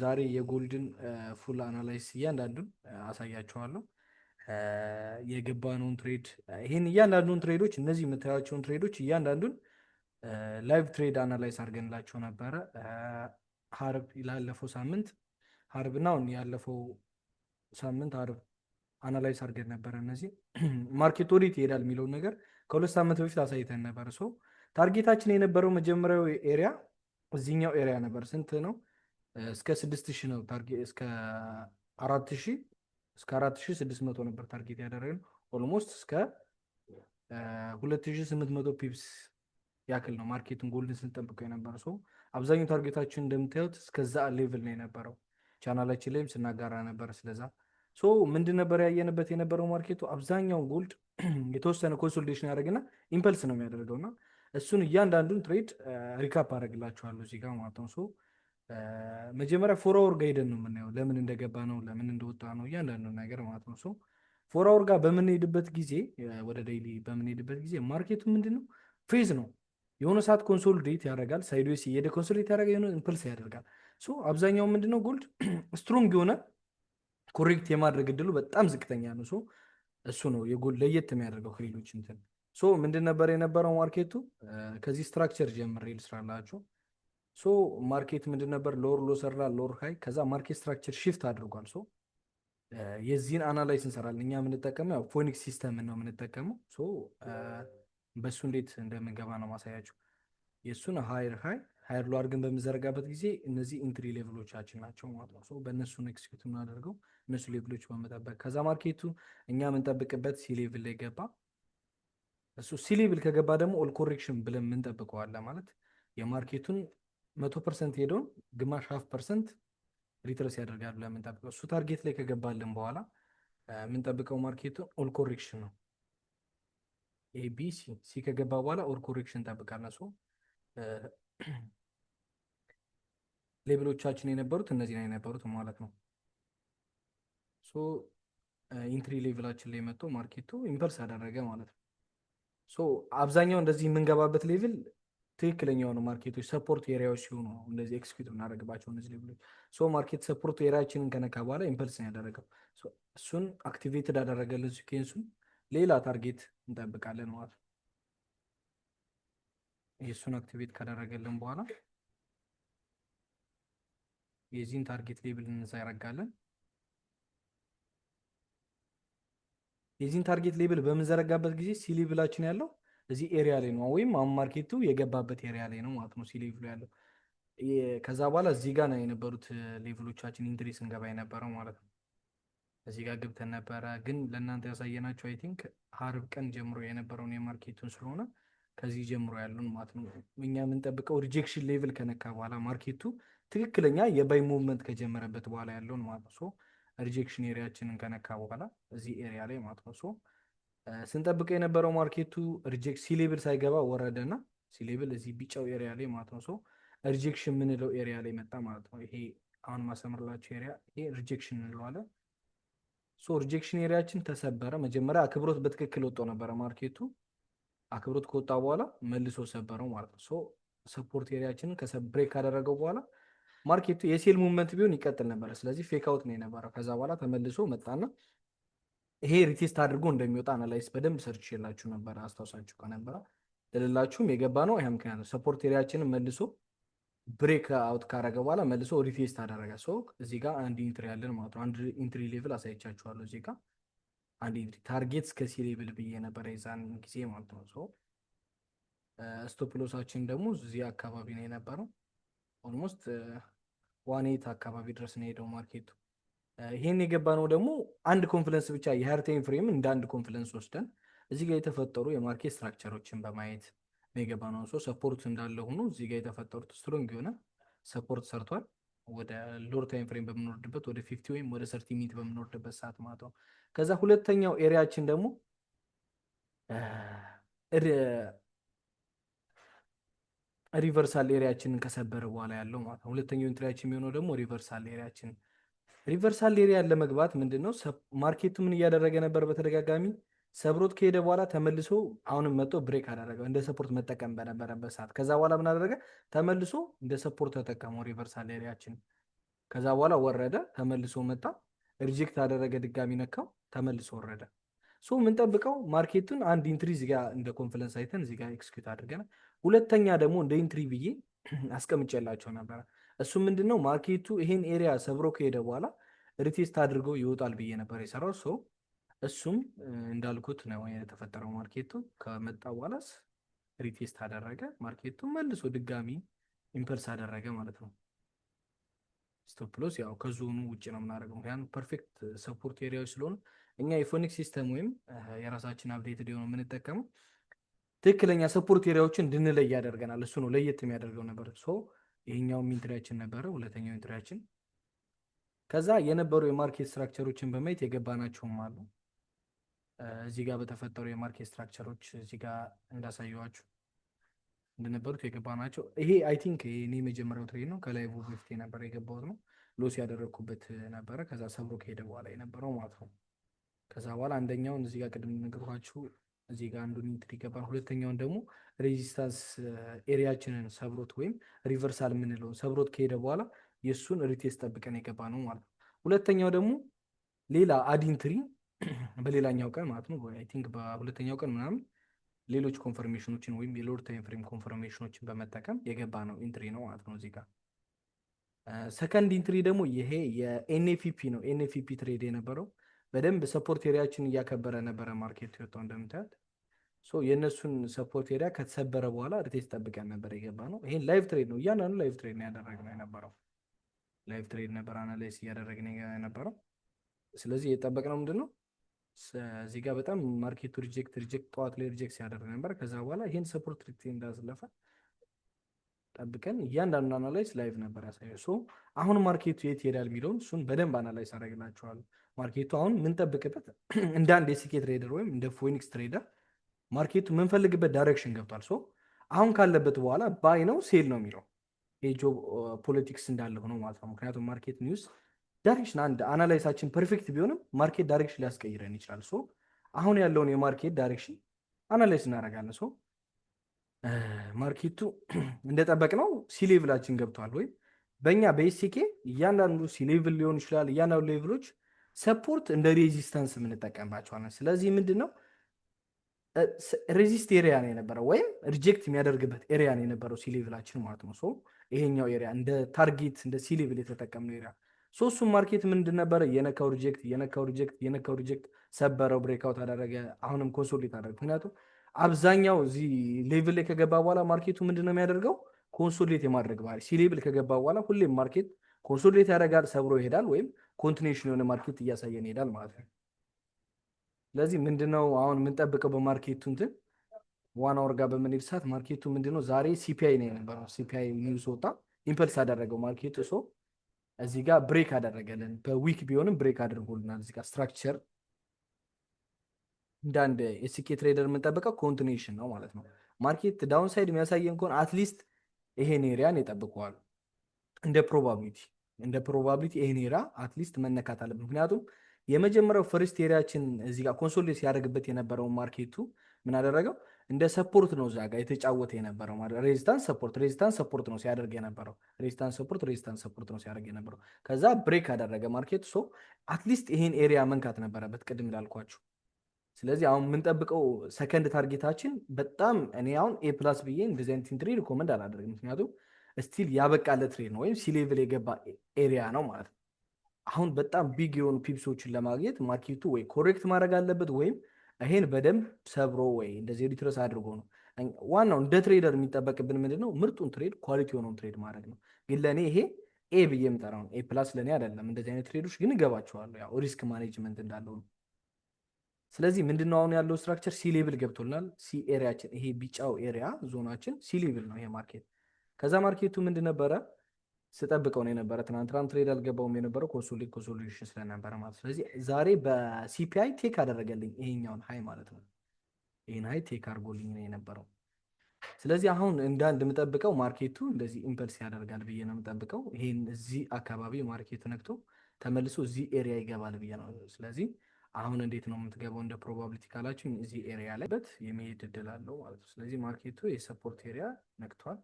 ዛሬ የ gold ን full analysis እያንዳንዱን አሳያችኋለሁ። የገባነውን trade፣ ይህን እያንዳንዱን trade ኦች፣ እነዚህ የምታያቸውን trade ኦች እያንዳንዱን live trade analyze አድርገንላቸው ነበረ። ሀርብ ላለፈው ሳምንት ሀርብና አሁን ያለፈው ሳምንት አርብ analyze አድርገን ነበረ። እነዚህ market ወዴት ይሄዳል የሚለውን ነገር ከ2 ሳምንት በፊት አሳይተን ነበር። So target ኣችን የነበረው መጀመሪያው area እዚህኛው area ነበር። ስንት ነው? እስከ 6000 ነው target፣ እስከ 4000፣ እስከ 4600 ነበር target ያደረግነው። Almost እስከ 2800 pips ያክል ነው market ኡን gold ን ስንጠብቀው የነበረው። So አብዛኛው target ኣችን እንደምታዩት እስከዛ level ነው የነበረው። ቻናላችን ላይም ስናጋራ ነበር ስለዛ። So ምንድን ነበር ያየንበት የነበረው? Market ኡ አብዛኛውን gold የተወሰነ consolidation ያደርግና impulse ነው የሚያደርገው እና እሱን እያንዳንዱን trade recap አደርግላችኋለሁ እዚህ ጋር ማለት ነው። So መጀመሪያ 4 hour ጋር ሄደን ነው የምናየው፣ ለምን እንደገባ ነው፣ ለምን እንደወጣ ነው፣ እያንዳንዱን ነገር ማለት ነው። So 4 hour ጋር በምንሄድበት ጊዜ፣ ወደ daily በምንሄድበት ጊዜ market ኡ ምንድን ነው? Phase ነው። የሆነ ሰዓት consolidate ያደርጋል፣ sideways እየሄደ consolidate ያደርጋል፣ የሆነ impulse ያደርጋል። So አብዛኛው ምንድነው? Gold strong የሆነ correct የማድረግ እድሉ በጣም ዝቅተኛ ነው። So እሱ ነው የ gold ለየት የሚያደርገው ከሌሎች እንትን። So ምንድን ነበር የነበረው market ኡ? ከዚህ structure ጀምሬ ልስራላችሁ። So market ምንድን ነበር? Lower low ሰራ፣ lower high፣ ከዛ market structure shift አድርጓል። So የዚህን analyze እንሰራለን። እኛ የምንጠቀመው ያው Phoenix system ነው የምንጠቀመው። So በእሱ እንዴት እንደምንገባ ነው ማሳያችሁ። የእሱን higher high, higher low አድርገን በምንዘረጋበት ጊዜ እነዚህ entry level ኦቻችን ናቸው ማለት ነው። So በእነሱ ነው execute የምናደርገው፣ እነሱ level ኦች በመጠበቅ። ከዛ market ኡ እኛ የምንጠብቅበት C level ላይ ገባ። እሱ C level ከገባ ደግሞ all correction ብለን የምንጠብቀዋለን፣ ማለት የ market ኡን 100% ሄደውን ግማሽ half percent retrace ያደርጋል ብለን የምንጠብቀው እሱ target ላይ ከገባልን በኋላ የምንጠብቀው market ኡ all correction ነው። A B C፣ C ከገባ በኋላ all correction እንጠብቃለን። So level ኦቻችን የነበሩት እነዚህ ነው የነበሩት ማለት ነው። So entry level ኣችን ላይ መጥቶ market ኡ impulse አደረገ ማለት ነው። So አብዛኛው እንደዚህ የምንገባበት level ትክክለኛ የሆኑ market ኦች support area ዎች ሲሆኑ ነው እንደዚህ execute የምናደርግባቸው እነዚህ level ኦች። So market support area ኣችንን ከነካ በኋላ impulse ነው ያደረገው። እሱን activated አደረገልን sequence ኡን፣ ሌላ target እንጠብቃለን ማለት ነው። የእሱን activate ካደረገልን በኋላ የዚህን target level እንዘረጋለን። የዚህን target level በምንዘረጋበት ጊዜ C level ኣችን ያለው እዚህ area ላይ ነው፣ ወይም አሁን market ኡ የገባበት area ላይ ነው ማለት ነው C level ኡ ያለው። ከዛ በኋላ እዚህ ጋር ነው የነበሩት level ኦቻችን entry ስንገባ የነበረው ማለት ነው። እዚህ ጋር ገብተን ነበረ፣ ግን ለእናንተ ያሳየናቸው I think ሀርብ ቀን ጀምሮ የነበረውን የ market ኡን ስለሆነ ከዚህ ጀምሮ ያሉን ማለት ነው። እኛ የምንጠብቀው rejection level ከነካ በኋላ market ኡ ትክክለኛ የ buy movement ከጀመረበት በኋላ ያለውን ማለት ነው። So rejection area ኣችንን ከነካ በኋላ እዚህ area ላይ ማለት ነው። So ስንጠብቀው የነበረው market ኡ reject C level ሳይገባ ወረደና C level እዚህ ቢጫው area ላይ ማለት ነው። So rejection የምንለው area ላይ መጣ ማለት ነው። ይሄ አሁን ማሰምርላችሁ area ይሄ rejection እንለዋለን። So rejection area ኣችን ተሰበረ። መጀመሪያ አክብሮት በትክክል ወጥቶ ነበረ market ኡ። አክብሮት ከወጣ በኋላ መልሶ ሰበረው ማለት ነው። So support area ኣችንን break ካደረገው በኋላ market ኡ የ sell movement ቢሆን ይቀጥል ነበረ። ስለዚህ fake out ነው የነበረው። ከዛ በኋላ ተመልሶ መጣና ይሄ retest አድርጎ እንደሚወጣ analyze በደንብ ሰርቼላችሁ ነበረ፣ አስታውሳችሁ ከነበረ። ለሌላችሁም የገባ ነው ይሄ ምክንያት ነው። Support area ኣችንን መልሶ break out ካረገ በኋላ መልሶ retest አደረገ። So እዚህ ጋር አንድ entry ያለን ማለት ነው። አንድ entry level አሳይቻችኋለሁ። እዚህ ጋር አንድ entry target እስከ C level ብዬ ነበረ የዛን ጊዜ ማለት ነው። So stop loss ኣችን ደግሞ እዚህ አካባቢ ነው የነበረው። Almost 1.8 አካባቢ ድረስ ነው የሄደው market ኡ። ይሄን የገባ ነው ደግሞ አንድ confluence ብቻ፣ የ higher time frame እንደ አንድ confluence ወስደን እዚህ ጋር የተፈጠሩ የ market structure ኦችን በማየት ነው የገባ ነው። So support እንዳለ ሆኖ እዚህ ጋር የተፈጠሩት strong የሆነ support ሰርቷል። ወደ lower time frame በምንወርድበት፣ ወደ 15 ወይም ወደ 30 minute በምንወርድበት ሰዓት ማለት ነው። ከዛ ሁለተኛው area ኣችን ደግሞ reversal area ኣችንን ከሰበረ በኋላ ያለው ማለት ነው። ሁለተኛው entry ያችን የሚሆነው ደግሞ reversal area ኣችን። Reversal area ን ለመግባት ምንድን ነው market ኡ ምን እያደረገ ነበር? በተደጋጋሚ ሰብሮት ከሄደ በኋላ ተመልሶ አሁንም መጥቶ break አደረገው እንደ support መጠቀም በነበረበት ሰዓት። ከዛ በኋላ ምን አደረገ? ተመልሶ እንደ support ተጠቀመው reversal area ኣችን። ከዛ በኋላ ወረደ፣ ተመልሶ መጣ፣ reject አደረገ፣ ድጋሚ ነካው፣ ተመልሶ ወረደ። So የምንጠብቀው market ኡን አንድ entry እዚጋ እንደ confluence አይተን እዚጋ execute አድርገናል። ሁለተኛ ደግሞ እንደ entry ብዬ አስቀምጬላቸው ነበረ። እሱ ምንድነው? Market ኡ ይሄን area ሰብሮ ከሄደ በኋላ retest አድርገው ይወጣል ብዬ ነበር የሰራው። So እሱም እንዳልኩት ነው የተፈጠረው። Market ኡ ከመጣ በኋላስ retest አደረገ። Market ኡ መልሶ ድጋሚ impulse አደረገ ማለት ነው። Stop loss ያው ከዞኑ ውጭ ነው የምናደርገው፣ ምክንያቱም perfect support area ዎች ስለሆኑ እኛ የ Phoenix system ወይም የራሳችን updated የሆነ የምንጠቀመው ትክክለኛ support area ዎችን እንድንለይ ያደርገናል። እሱ ነው ለየት የሚያደርገው ነበር። So ይሄኛውም entry ያችን ነበረ፣ ሁለተኛው entry ያችን። ከዛ የነበሩ የ market structure ኦችን በማየት የገባናቸውም አሉ። እዚህ ጋር በተፈጠሩ የ market structure ኦች እዚህ ጋር እንዳሳየኋችሁ እንደነበሩት የገባናቸው። ይሄ I think እኔ የመጀመሪያው trade ነው። ከ live በፊት የነበረ የገባሁት ነው። Loss ያደረግኩበት ነበረ። ከዛ ሰብሮ ከሄደ በኋላ የነበረው ማለት ነው። ከዛ በኋላ አንደኛውን እዚህ ጋር ቅድም እንደነገርኳችሁ እዚህ ጋር አንዱን entry ገባን። ሁለተኛውን ደግሞ resistance area ችንን ሰብሮት ወይም reversal የምንለውን ሰብሮት ከሄደ በኋላ የእሱን retest ጠብቀን የገባ ነው ማለት ነው። ሁለተኛው ደግሞ ሌላ add entry በሌላኛው ቀን ማለት ነው። I think በሁለተኛው ቀን ምናምን ሌሎች confirmation ኦችን ወይም የ lower time frame confirmation ኦችን በመጠቀም የገባ ነው entry ነው ማለት ነው። እዚህ ጋር second entry ደግሞ ይሄ የ NFP ነው። NFP trade የነበረው በደንብ support area ችን እያከበረ ነበረ market የወጣው እንደምታዩት። የእነሱን support area ከተሰበረ በኋላ retest ጠብቀን ነበር የገባ ነው። ይሄን live trade ነው፣ እያንዳንዱ live trade ነው ያደረግነው የነበረው። Live trade ነበር analyze እያደረግን የነበረው። ስለዚህ የጠበቅነው ምንድን ነው? እዚህ ጋር በጣም market ኡ reject reject ጠዋት ላይ reject ሲያደርግ ነበር። ከዛ በኋላ ይሄን support እንዳስለፈ ጠብቀን እያንዳንዱ analyze live ነበር ያሳየው። So አሁን market ኡ የት ይሄዳል የሚለውን እሱን በደንብ analyze አደርግላችኋለሁ። Market ኡ አሁን የምንጠብቅበት እንደ አንድ የ SK trader ወይም እንደ Phoenix trader market ኡ የምንፈልግበት direction ገብቷል። So አሁን ካለበት በኋላ buy ነው sell ነው የሚለው የጂኦ ፖለቲክስ እንዳለ ሆኖ ማለት ነው። ምክንያቱም market news direction አንድ analysis ኣችን perfect ቢሆንም market direction ሊያስቀይረን ይችላል። So አሁን ያለውን የ market direction analyze እናደርጋለን። So market ኡ እንደጠበቅነው C level ኣችን ገብቷል ወይም በእኛ በ SK እያንዳንዱ C level ሊሆን ይችላል። እያንዳንዱ level ኦች support እንደ resistance የምንጠቀምባቸዋለን። ስለዚህ ምንድን ነው? Resist area ነው የነበረው ወይም reject የሚያደርግበት area ነው የነበረው C level ኣችን ማለት ነው። So ይሄኛው area እንደ target እንደ C level የተጠቀምነው area። So እሱም market ምንድን ነበረ? የነካው reject፣ የነካው reject፣ የነካው reject፣ ሰበረው፣ breakout አደረገ፣ አሁንም consolidate አደረገ። ምክንያቱም አብዛኛው እዚህ level ላይ ከገባ በኋላ market ኡ ምንድን ነው የሚያደርገው? Consolidate የማድረግ ባህሪ። C level ከገባ በኋላ ሁሌም market consolidate ያደርጋል፣ ሰብሮ ይሄዳል፣ ወይም continuation የሆነ market እያሳየን ይሄዳል ማለት ነው። ስለዚህ ምንድነው አሁን የምንጠብቀው? በ market ኡ እንትን 1 hour ጋር በምንሄድ ሰዓት market ኡ ምንድነው? ዛሬ CPI ነው የነበረው። CPI news ወጣ፣ impulse አደረገው market ኡ። So እዚህ ጋር break አደረገልን። በ wick ቢሆንም break አድርጎልናል። እዚህ ጋር structure እንደ አንድ SK trader የምንጠብቀው continuation ነው ማለት ነው። Market downside የሚያሳየን ከሆነ at least ይሄን area ን ይጠብቀዋል። እንደ probability ይሄን area at least መነካት አለበት። ምክንያቱም የመጀመሪያው first area ችን እዚህ ጋር consolidate ሲያደርግበት የነበረውን market ኡ ምን አደረገው? እንደ support ነው እዛ ጋር የተጫወተ የነበረው ማለት resistance support resistance support ነው ሲያደርግ የነበረው። Resistance support resistance support ነው ሲያደርግ የነበረው። ከዛ break አደረገ market ኡ። So at least ይሄን area መንካት ነበረበት ቅድም እንዳልኳችሁ። ስለዚህ አሁን የምንጠብቀው second target ኣችን በጣም እኔ አሁን A plus ብዬ እንደዚህ አይነት entry recommend አላደርግም። ምክንያቱም still ያበቃለት trade ነው ወይም C level የገባ area ነው ማለት ነው። አሁን በጣም big የሆኑ pips ኦችን ለማግኘት market ኡ ወይ correct ማድረግ አለበት ወይም ይሄን በደንብ ሰብሮ ወይ እንደዚህ retrace አድርጎ ነው። ዋናው እንደ trader የሚጠበቅብን ምንድን ነው? ምርጡን trade quality የሆነውን trade ማድረግ ነው። ግን ለእኔ ይሄ A ብዬ የምጠራው ነው። A plus ለእኔ አይደለም። እንደዚህ አይነት trade ኦች ግን እገባቸዋለሁ። ያው risk management እንዳለው ነው። ስለዚህ ምንድነው አሁን ያለው structure? C level ገብቶልናል። C area ችን ይሄ ቢጫው area zone ኣችን C level ነው ይሄ market። ከዛ market ኡ ምንድን ነበረ ስጠብቀው ነው የነበረ። ትናንትናም trade አልገባውም የነበረው consolidation ስለነበረ ማለት። ስለዚህ ዛሬ በ CPI take አደረገልኝ ይሄኛውን high ማለት ነው። ይህን high take አድርጎልኝ ነው የነበረው። ስለዚህ አሁን እንደ አንድ የምጠብቀው market ኡ እንደዚህ impulse ያደርጋል ብዬ ነው የምጠብቀው። ይሄን እዚህ አካባቢ market ኡ ነክቶ ተመልሶ እዚህ area ይገባል ብዬ ነው። ስለዚህ አሁን እንዴት ነው የምትገባው እንደ probability ካላችሁ እዚህ area ላይ በት የመሄድ እድል አለው ማለት ነው። ስለዚህ market ኡ የ support area ነክቷል።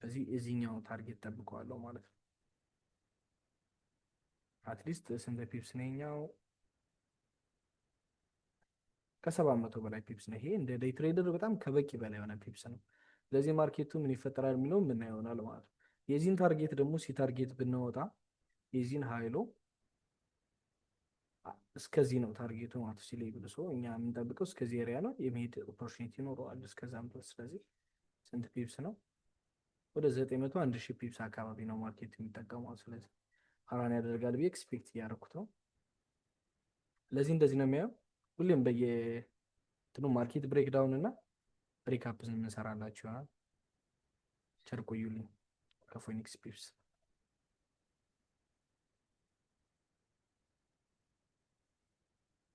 እዚህ እዚህኛው target ጠብቀዋለሁ ማለት ነው። At least ስንት pips ነው ይኸኛው? ከ700 በላይ pips ነው። ይሄ እንደ day trader በጣም ከበቂ በላይ የሆነ pips ነው። ስለዚህ market ኡ ምን ይፈጠራል የሚለው ምናየው ይሆናል ማለት ነው። የዚህን target ደግሞ C target ብናወጣ የዚህን high low እስከዚህ ነው target ኡ ማለት C level። So እኛ የምንጠብቀው እስከዚህ area ነው። የመሄድ opportunity ይኖረዋል እስከዛም ድረስ። ስለዚህ ስንት pips ነው? ወደ 900 1000 pips አካባቢ ነው market የሚጠቀመው። ስለዚህ run ያደርጋል ብዬ expect እያደረኩት ነው። ለዚህ እንደዚህ ነው የሚያየው። ሁሌም በየትኑ market breakdown እና recap የምንሰራላችሁ ይሆናል። ቸር ቆዩልኝ ከ Phoenix Pips።